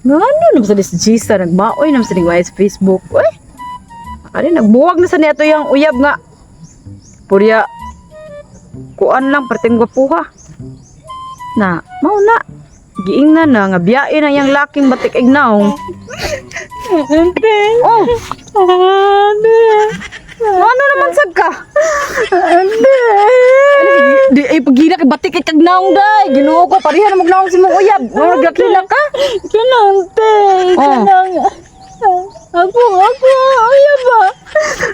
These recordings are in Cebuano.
Ngano naman sa si Gisa, nagmaoy naman sa nagmaoy sa Facebook. Uy, kani nagbuwag na sa niya to yung uyab nga. Purya, kuan lang, perting gwapuha. Na, mao na. Giingnan na, nga biyain na yang laking batik ignaong. Ante. Oh, Ante. ano naman sad ka? Ante. Di ay pagila kay batik kay kagnaong day. Ginoo ko pareha na magnaong si mong uyab. Murag gakila ka. Kanang te. Oh. Kanang. Ako, ako, ayaw ba?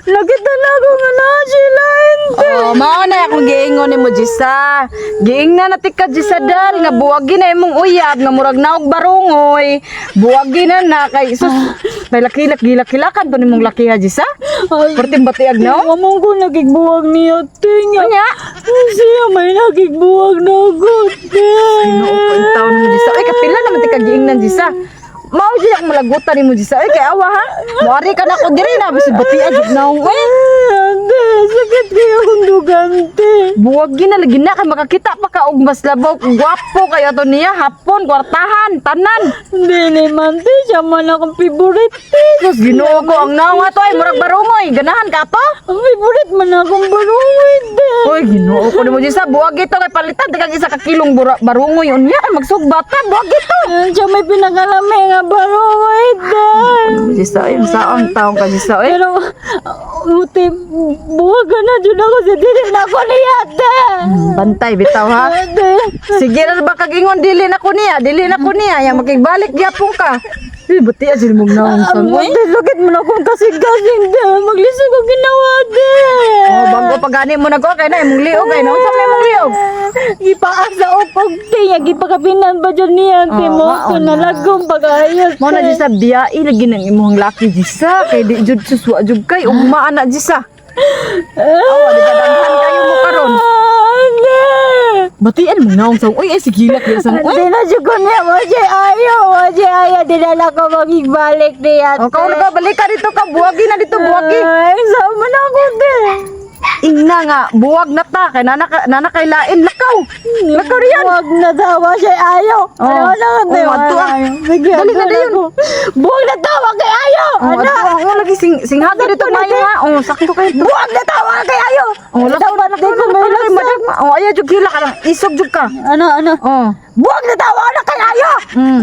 Nakita na ako nga na sila, ante. Oh, mao na akong giingon nimo, Jisa. Giingnan na tika, Jisa, dal nga buwagi na imong uyab nga murag naog barungoy. Buwagi na na kay sus may lakilak gilak-kilakan pa nimong lakiha, Jisa. Ay, Perting batiag no. Among ko nagigbuwag niya, te. Nga. Unya. Siya may nagigbuwag na ako, te. Ginoo ko ang taon mo, Jisa. Ay, kapila naman tika giingnan, Jisa. Mao jud akong malagutan nimo, Jisa. Ay, kay awa ha. Moari ka na ko diri na bisag batiag jud naong oy. Ante, sakit kayo kung dugante. Buwag na lagi na kay makakita pa ka og mas labaw gwapo kayo to niya hapon kwartahan tanan. Dili man, te. Siya man akong favorite, te. Sus, Ginoo ko ang naong ato ay murag barungoy. Ganahan ka to? Ang favorite man akong barungoy, te. Uy, Ginoo ko nimo, Jisa, buwag ito kay palitan kag isa ka kilong barungoy unya magsugba ta buwag ito. Siya may pinakalami nga barungoy, te. Ano, Jisa, ay saang taong ka, Jisa, oy. Pero, uti, buwag ka na dyan ako sa dili na ako niya, te. Bantay bitaw ha. Ate. Sige na ba kag ingon dili na ko niya, dili na ko niya, ya makigbalik gyapon ka. Uy, buti ajud mong naong Ang son. Uy. ate, sakit mo na akong kasing-kasing, te. Maglisod ko ginawa, te. Oh, bago pa gani mo nagko kay na imong liog kay na unsa may imong liog? Gipaasa o pag te, nga gipakapinan pa dyan niya, te Oh, mo. mao Kung na. nalagong pag-ayos, Mo na te. Jisa, biyai lagi ng imong laki, Jisa, kay di jud suswa jud kay ugma ana, Jisa. Awa di ka daghan kayo mo karon. Ate. Batian mo naong sa uy ay sige lak di sa uy. Hindi na jud ko niya, wajay ayaw, wajay ayaw, di na lang ako magigbalik niya, Oh, kau ka balik ka dito ka buwagi na dito buwagi. Ay, sama na ako, te. Ingna nga buwag na ta kay nana ka, nana kay lain lakaw. Lakaw riyan. Buwag na tawa siya ayaw. Oh. Ayaw na nga, te. Oh, adto ah. Sige, Dali na adto dayon. ako. Buwag na tawa kay ayaw. Oh, Ano? adto ah. Oh, lagi sing singhaga dito mayo ha. Oh, sakto kay to. Buwag na tawa kay ayaw. Oh, lakaw Dapat di ko lakaw may lakaw laksa. madagma. Oh, ayaw jud hila ka lang. Isog jud ka. Ano, ano? Oh. Buwag na tawa na kay ayaw.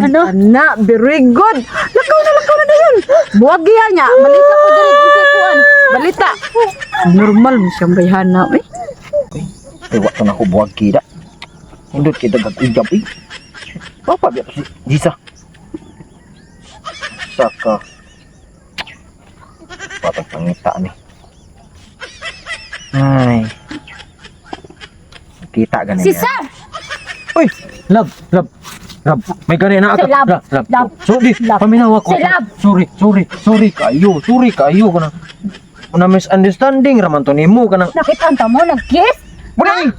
Ano? Ana, very good. Lakaw na dayon. Buwag giya niya. Balita ko diri unsay kuan. Balita. Normal mo siyang bayhana, eh. Ay, wa to na ko buwag kida. Hindot kay dagag ijab eh. Papa biya to si Jisa. Saka. Patag pangita ni. Ay. Kita gani Si niya. Sir! Uy, love, love. Love, may gani na Si ata. Love, Love, love. Love, Sorry, Love. paminawa ko. Si Love. Sorry, sorry, sorry kayo. Sorry kayo kana. Una misunderstanding raman to nimo kanang Nakita ang tamo, nag-kiss? Wala eh.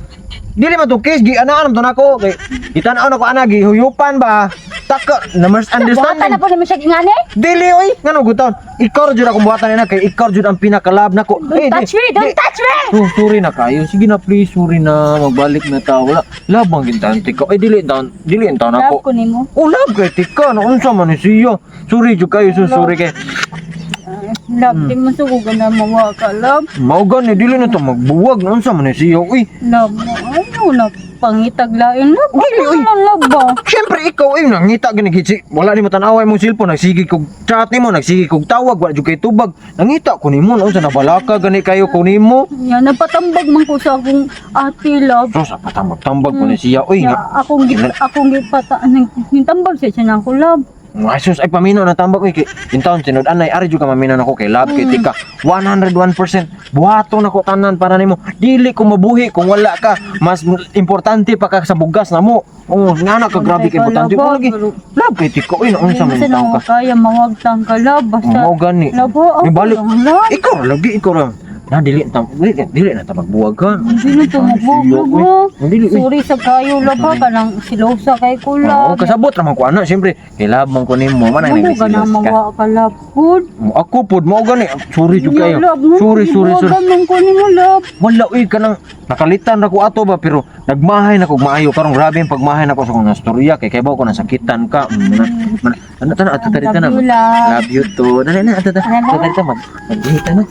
Dili man to case gi anaan man to nako kay gitan-aw nako ana gihuyupan ba. Taka na Buhatan na misunderstanding. po naman siya gingani. Dili oy, ngano guton. Ikaw ra jud akong buhatan nina kay ikaw jud ang pinakalab nako. Don't touch me! Don't touch me! Oh, sorry na kayo. Sige na please, sorry na magbalik na ta. Wala. Lab ang gintante ko. Ay dili taon, dili taon Love ako. ko nimo. Oh, love kay tika no unsa man ni siya. Sorry jud kayo, so sorry kay. Love, di man sugo ka na mawa ka, love. Mao gani dili na to magbuwag no unsa man ni siya. Uy, Love mo, ayaw na pangitag lain, love. Dili, Ano uy. na, love ba? Siyempre ikaw ay nangita gani gitsi. Wala nimo tan-away mong cellphone, nagsige kog chat nimo, nagsige kog tawag, wala jud kay tubag. Nangita ko nimo, unsa na balaka gani kayo ko nimo. Yan, napatambag man ko sa akong ate, love. So sa patambag-tambag ko ni siya. Uy, Ya, nga. akong gipata nang tambag siya siya na ako, love. Ay sus, ay paminaw na tambag uy kay in taon sinod anay ari jud ka maminaw nako kay love kay tika 101% buhaton nako tanan para nimo. Dili ko mabuhi kung wala ka. Mas importante pa ka sa bugas namo. Oh, ngana ka grabe ka importante. Love, Oh, lagi. pero- Love kay tika uy, unsa Di man man taon sa ka. kaya mawagtang ka, love. Basta, Mao gani. love, oh, Ni balik. ako lang, love. Ikaw ra lagi, ikaw ra. Na dili ta dili, dili na ta magbuwag ka. Dili to magbuwag, love, ha? Dili uy. Sorry sa kayo, love, ha? Kanang silosa kay ko, Oo, love. kasabot ra man ko ana, siyempre. Kay love man ko nimo, man ang Ano ka na nagsilos ka. mawa ka, love, pud? Ako pod mao gani. Sorry jud kayo. Love, no? Sorry, sorry, sorry. Gibuwagan man ko nimo, love. Wala uy, kanang nakalitan ra ko ato ba, pero nagmahay na ko maayo karon, grabe ang pagmahay na ko sa akong nastorya kay kay ko nasakitan ka. Man, ano tana ato tadi tana. Love you, love. Love you too. Dali na ato ta. Dali ta mag maghita na.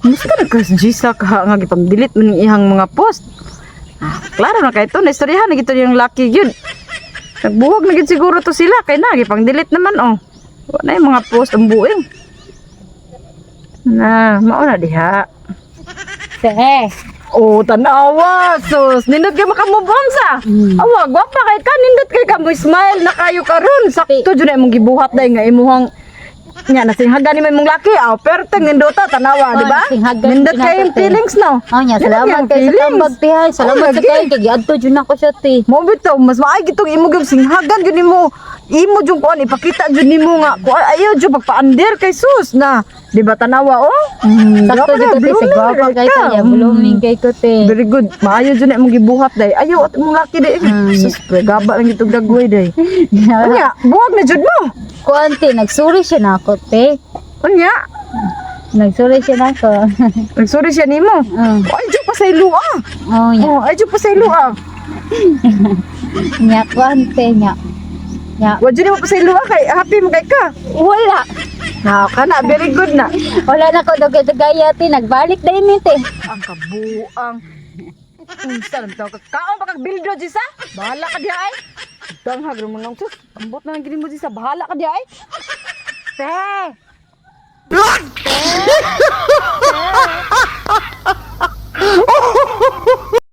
Musta na ka Jisa ka nga gipang-delete man yung ihang mga post. Ah, klaro na kay to, naistoryahan na gito yung lucky yun. Nagbuwag na gid siguro to sila kay na gipang-delete naman oh. Wala na yung mga post ang buing. Na, mao na diha. Te. Oh, tanawa, sus. Nindot kay makamove on sa. Awa, gwapa kay ka, nindot kay ka mo smile na kayo karon. Sakto jud na imong gibuhat dai nga imuhang nya nasinghagan ni imong laki. Aw, perteng nindota tanawa, Oh, di ba? nasinghagan Nindot jud kay nato, yung te. feelings no. Oh, nya, Nindot salamat kay ang kay sa feelings. tambag, te, ha. Salamat Oh, sa lagi. kayo. Kay giadto jud nako siya, te. Mo bitaw mas maay gitong imo gyud singhagan gyud nimo. Imo jud kuan ipakita jud nimo nga kuan ayaw jud pagpaandir kay sus na. Di ba tanawa oh? Sakto grabe jud na, ko, te. Sa blooming gwapa kay kay ka. ka. Blooming kay ko, te. Very good. Maayo jud na imong gibuhat day. Ayaw at imong laki day. Sus, pre, gaba lang itong dagway day. Unya, buwag na jud mo. Kuan, te, nagsuri siya nako, te. Unya, Nagsuri siya nako. nagsorry siya nimo. Oh, Ay, jud pa sa ilua. oh, nya. Oh, ay jud pa sa ilua. Nya, kuan, te, nya. Nya. Wa jud mo pa sa ilua kay happy mo kay ka. Wala. Na, kana very good na. Wala na ko dugay-dugay, te. Nagbalik dahil ni, te. Ang kabuang. Unsa lang tawag ka? Kaon pa kag bildo Jisa? Bahala ka diha ay. Danghag ra mo nang sus. Ambot na lang gini mo Jisa, bahala ka diha ay. Te. Te.